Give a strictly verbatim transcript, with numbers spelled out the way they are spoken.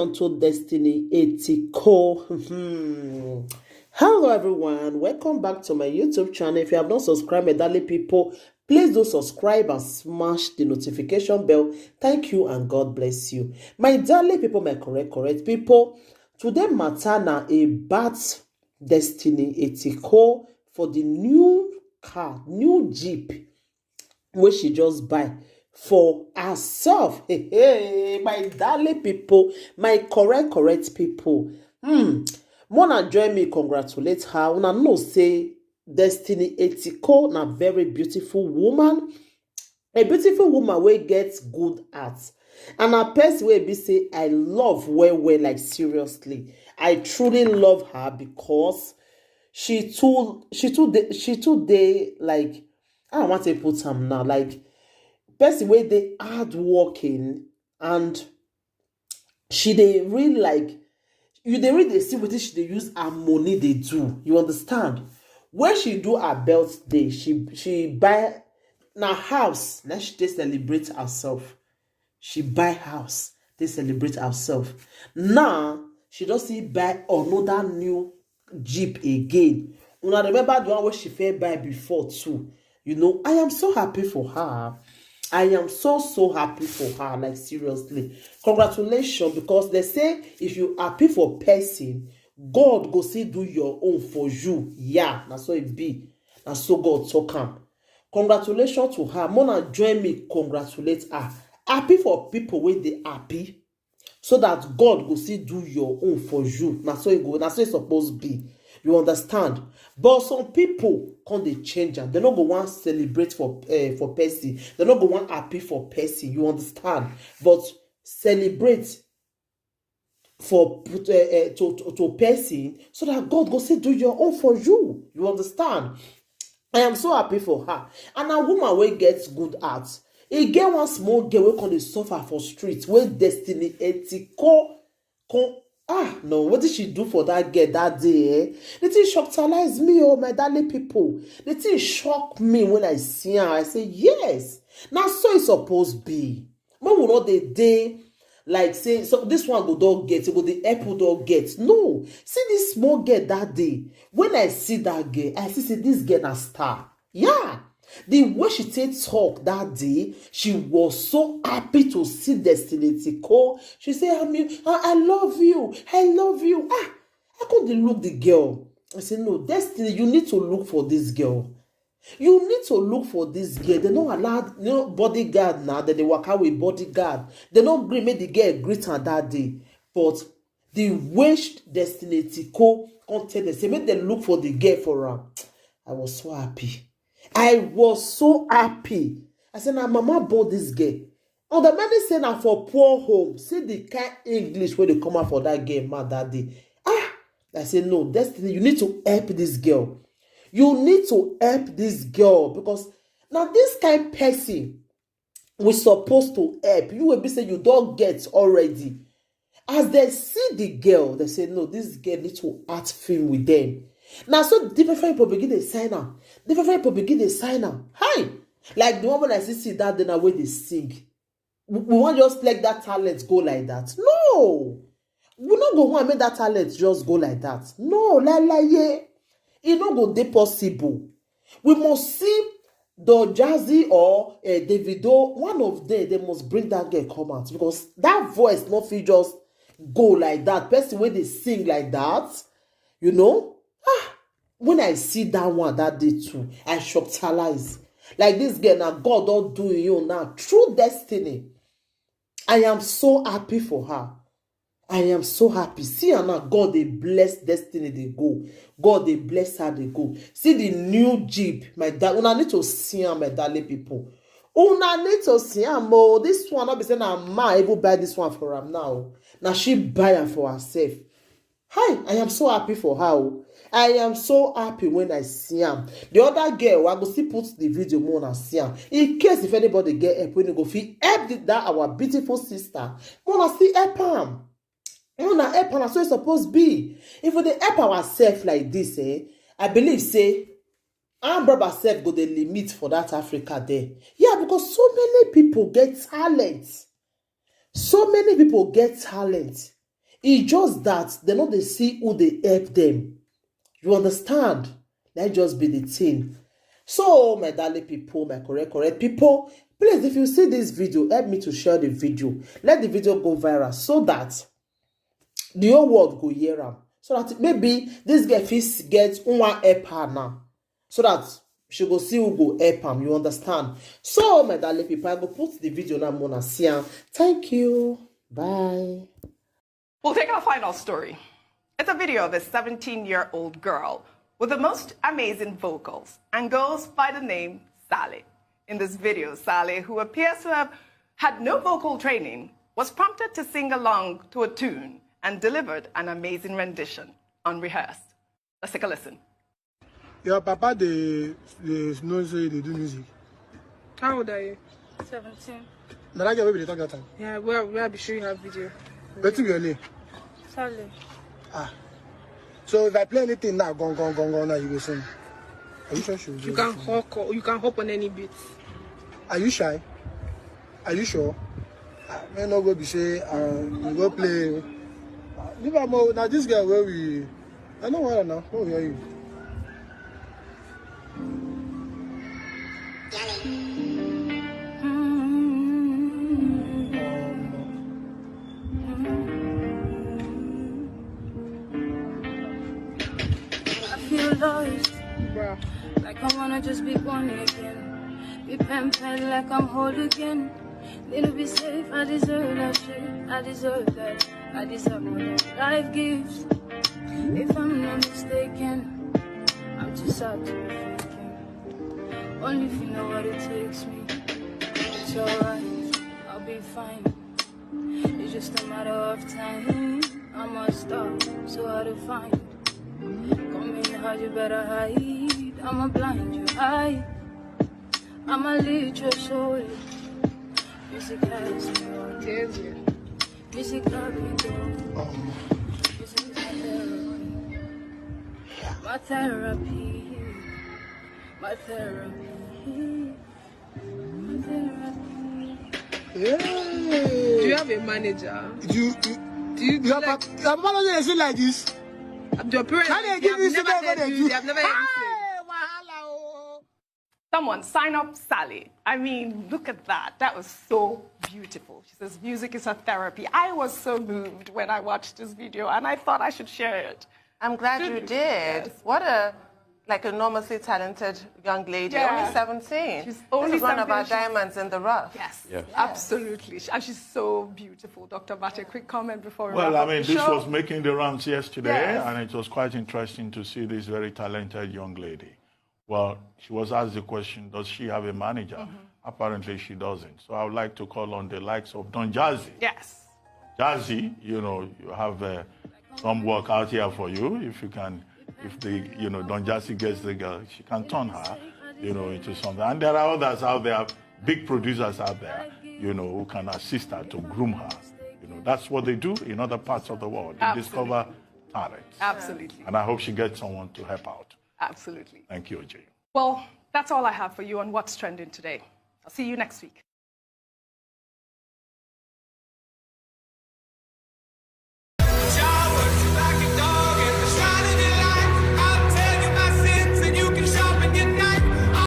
Onto Destiny Etiko. Hmm. Hello, everyone. Welcome back to my YouTube channel. If you have not subscribed, my darling people, please do subscribe and smash the notification bell. Thank you and God bless you. My darling people, my correct, correct people, today matter na about Destiny Etiko for the new car, new Jeep wey she just buy for herself. Hey, hey, my darling people, my correct, correct people. Hmm. Mona join me congratulate her. Una know say Destiny Etiko na very beautiful woman. A beautiful woman wey get good heart. And a person wey be say I love well, well, like, seriously. I truly love her because she too, she too dey, she too dey, like, I want to put am now, like, person wey dey hard working, and she dey really, like, you dey really dey see wetin she dey use her money dey do. You understand? When she do her birthday, she, she buy na house, na she take celebrate herself. She buy house, take celebrate herself. Now, she don still buy another new Jeep again. Una remember the one wey she first buy before too. You know, I am so happy for her. I am so, so happy for her, like, seriously. Congratulations, because they say if you happy for person, God go still do your own for you. Yeah, na so it be. Na so God talk am. Congratulations to her. Mona join me congratulate her. Happy for people wey dey happy, so that God go still do your own for you. Na so e go, na so e suppose be. You understand? But some people come dey change am. They no go wan celebrate for, eh, for person. They no go wan happy for person. You understand? But celebrate for, eh, eh, to, to, to person, so that God go still do your own for you. You understand? I am so happy for her. And a woman wey get good heart. E get one small girl wey come dey suffer for street, wey Destiny Etiko come, ah, no, wetin she do for that girl that day, eh? The thing shocktalize me, oh, my darling people. The thing shock me when I see am. I say, yes, na so e suppose be. Make we no dey dey like say, so this one go don get, e go dey help who don get. No, see this small girl that day. When I see that girl, I see say this girl na star. Yeah. The way she take talk that day, she was so happy to see Destiny Etiko. She say, "I mean, I, I love you. I love you." Ah, I come dey look the girl. I say, "No, Destiny, you need to look for this girl. You need to look for this girl." They no allow, you know, bodyguard now. They dey waka with bodyguard. They no gree make the girl greet her that day. But the way sh-, Destiny Etiko come tell them say make dem look for the girl for am, I was so happy. I was so happy. I say, "Na mama born this girl." And the many say na for poor home. See the kind English wey dey come out for that girl mouth that day. Ah, I say, "No, Destiny, you need to help this girl. You need to help this girl, because na this kind person we suppose to help. You wey be say you don get already." As they see the girl, they say, "No, this girl need to act film with them." Now, so different people begin to sign am. Different people begin to sign am. Hi! Like the one wey I see, see that day now wey dey sing. We, we wan just let that talent go like that. No! We no go wan make that talent just go like that. No, lie, lie, yeah. E no go dey possible. We must see Don Jazzy or, eh, Davido. One of them, they must bring that girl come out, because that voice no fit just go like that. Person wey dey sing like that, you know. Ah, when I see that one that day too, I shocktalize. Like, this girl, now God don do you now. True Destiny. I am so happy for her. I am so happy. See her now. God dey bless Destiny dey go. God dey bless her dey go. See the new Jeep, my dad. Una need to see am, my darling people. Una need to see am. Oh, this one, no be say na man even buy this one for am now. Na she buy am for herself. Hi, I am so happy for her. Oh. I am so happy when I see am. The other girl, I go still put the video more and see am. In case if anybody get help, when you go fit help the, that our beautiful sister, wanna still help am. Wanna help am, so it's supposed to be. If we dey help ourselves like this, eh, I believe say armed robber self go dey limit for that Africa there. Yeah, because so many people get talent. So many people get talent. E just that they no dey see who dey help them. You understand? That just be the thing. So, my darling people, my correct, correct people, please, if you see this video, help me to share the video. Let the video go viral so that the whole world go hear am. So that maybe this girl fit get who wan help her now. So that she go see who go help am. You understand? So, my darling people, I go put the video now, Mona Sian. Thank you. Bye. We'll take our final story. It's a video of a seventeen year old girl with the most amazing vocals and goes by the name Sally. In this video, Sally, who appears to have had no vocal training, was prompted to sing along to a tune and delivered an amazing rendition, unrehearsed. Let's take a listen. Your papa dey dey know say you dey do music. How old are you? Seventeen. Na that girl wey we dey talk that time. Yeah, where where I be show you her video. Wetin be your name? Sally. So if I play anything now, gong gong gong gong, now you go sing. Are you sure she will do You can everything? hawk or you can hop on any beat. Are you shy? Are you sure? Ah, man, no go be say uh, you go play. Ah, leave am o. Na this girl wey we. I no wan now. Who hear you? I feel lost. Like I wanna just be born again. Be pen pen like I'm whole again. Need to be safe. I deserve that shit. I deserve that. I deserve what life gives. If I'm not mistaken, I'm too sad to be faking. Only if you know what it takes me. It's alright, I'll be fine. It's just a matter of time. I'm a star, so hard to find. Come in hard, you better hide. I'ma blind your eye. I'ma lead your soul. Music has me on. Music got me going. Music is my therapy. My therapy. My therapy. My therapy. Do you have a manager? You, you, Do you your, like, papa, your papa no dey sing like this. your parents? How they They give have you never something heard wey you. you They have never heard you sing. Hey, wahala o. Someone sign up Sally. I mean, look at that. That was so beautiful. She says music is her therapy. I was so moved when I watched this video and I thought I should share it. I'm glad you Should- did. What a like enormously talented young lady, Yeah. only seventeen. She's This only is one of our seventeen. Diamonds in the rough. Yes, Yeah. absolutely. And she's so beautiful. Doctor Bache, quick comment before we Well, wrap I up mean, the this show. was making the rounds yesterday, Yes. and it was quite interesting to see this very talented young lady. Well, she was asked the question, does she have a manager? Mm-hmm. Apparently, she doesn't. So I would like to call on the likes of Don Jazzy. Yes. Jazzy, you know, you have uh, some work out here for you. If you can, if the, you know, Don Jazzy gets the girl, she can turn her, you know, into something. And there are others out there, big producers out there, you know, who can assist her to groom her. You know, that's what they do in other parts of the world. They Absolutely. Discover talent. Absolutely. And I hope she gets someone to help out. Absolutely. Thank you, Oji. Well, that's all I have for you on what's trending today. I'll see you next week.